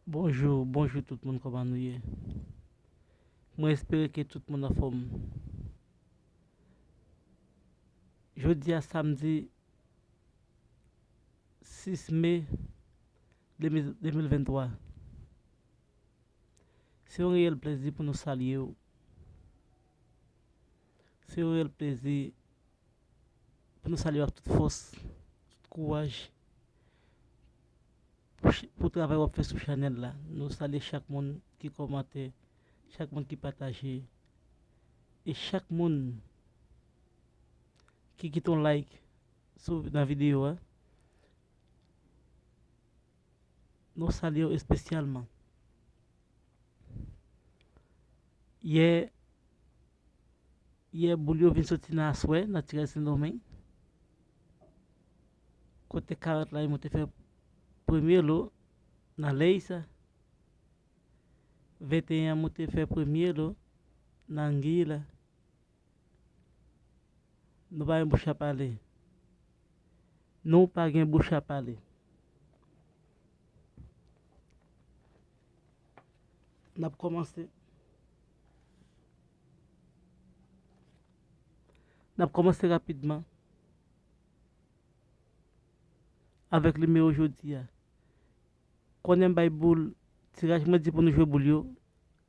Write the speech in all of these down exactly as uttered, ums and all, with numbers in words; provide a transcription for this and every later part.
Bonjou, bonjou tout moun, kòman nou ye? Mwen espere ke tout moun anfòm. Jodi a samdi sis me de mil venntwa. Se yon reyèl plezi pou nou salye w. Se yon reyèl plezi pou nou salye w ak tout fòs, tout kouraj pou ch- pou travay w ap fè sou chanèl la. Nou salye chak moun ki kòmante, chak moun ki pataje, e chak moun ki kite yon like sou nan videyo a. Nou salye w espesyalman. Yè, yè boul yo vin soti nan aswè nan Tiraj Sendomeng. Kote karant la, yo te fè premye lo nan lèy sa. Venteyen an, yo te fè premye lo nan angiy la. Nou pa gen bouch a pale. Nou pa gen bouch a pale. N ap kòmanse. N ap kòmanse rapidman avèk nimewo jodi a. Konnen m bay boul, tiraj mwen di pou nou jwe boul yo,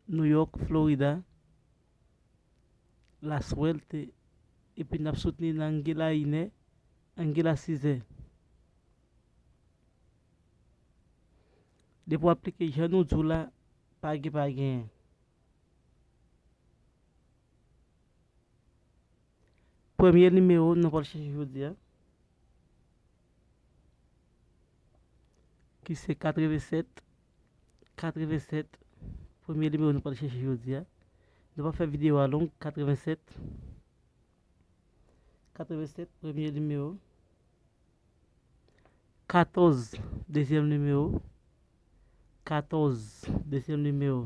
New York, Florida, La Suerte, epi n ap soutni nan Anguilla Ine, Anguilla Sizè. Depi w aplike jan nou di w la, pa gen, pa genyen. Premye nimewo nou pral chèche jodi a, ki se katrevensèt, katrevensèt, premye nimewo nou pral chèche jodi a. Nou pa fè videyo a long, katrevensèt, katrevensèt, premye nimewo. Katòz, dezyèm nimewo. Katòz, dezyèm nimewo.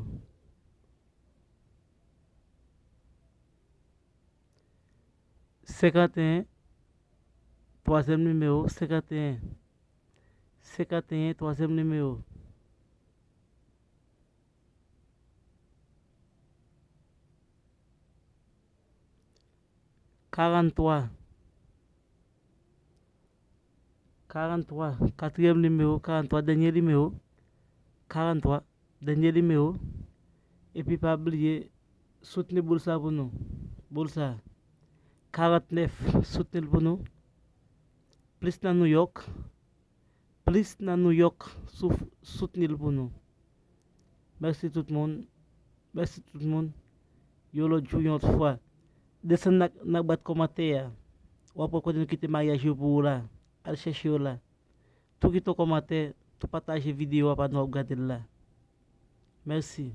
Senkanteyen, twazyèm nimewo. Senkanteyen, senkanteyen, twazyèm nimewo. Karantwa, karantwa, katriyèm nimewo, karantwa, dènye nimewo, karantwa, dènye nimewo. Epi pa bliye, soutni boul sa pou nou. Boul sa. Karantnèf, soutni l pou nou. Plis nan New York. Plis nan New York, souf- soutni l pou nou. Mèsi tout moun. Mèsi tout moun. Yon lòt jou, yon lòt fwa. Desann nan, nan bwat kòmantè a. W ap wè kote nou kite maryaj yo pou ou la. Al chèche yo la. Tou kite yon kòmantè, tou pataje videyo a pandan w ap gade l la. Mèsi.